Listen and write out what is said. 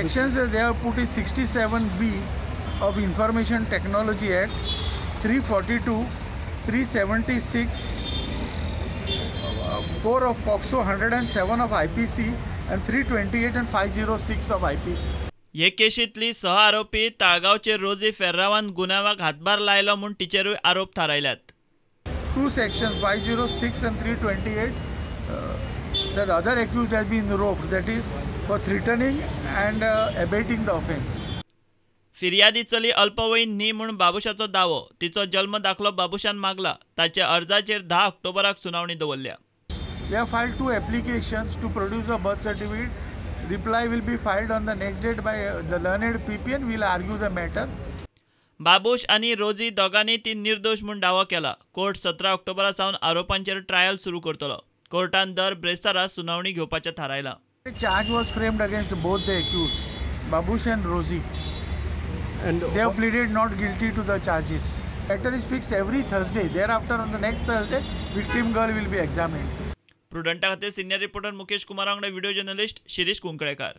Sections they have put is 67B of Information Technology Act, 342, 376, 4 of POCSO, 107 of IPC and 328 and 506 of IPC. हे केशींतली सह आरोपी ताळगांवचे रोजी फेर्रावान गुन्यांवाक हातभार लायलो म्हूण तिचेरूय आरोप थारायल्यात. 2 sections 506 and 328, the other accused has been roped, that is for threatening and abating the offence. फिर्यादी चली अल्पवयीन न्ही म्हूण बाबुशाचो दावो. तिचो जल्म दाखलो बाबुशान मागला. ताच्या अर्जाचेर 10 ऑक्टोबराक सुनावणी दवरल्या. We have filed 2 applications to produce a birth certificate. Reply will be filed on the next date by the learned PP and will argue the matter. Babush आनी रोजी दोगांनी ती निर्दोश म्हूण दावो केला. कोर्ट 17 ऑक्टोबरा सावन आरोपांचेर ट्रायल सुरू करतलो. कोर्टान दर ब्रेस्तारा सुनावणी घेवपाचें थारायलां. Charge was framed against both the accused, Babush and Rosie. And they have pleaded not guilty to the charges. Matter is fixed every Thursday. Thereafter, on the next Thursday, victim girl will be examined. प्रुडंटा खातीर senior reporter Mukesh Kumar वांगडा video journalist Shirish Kunkalekar.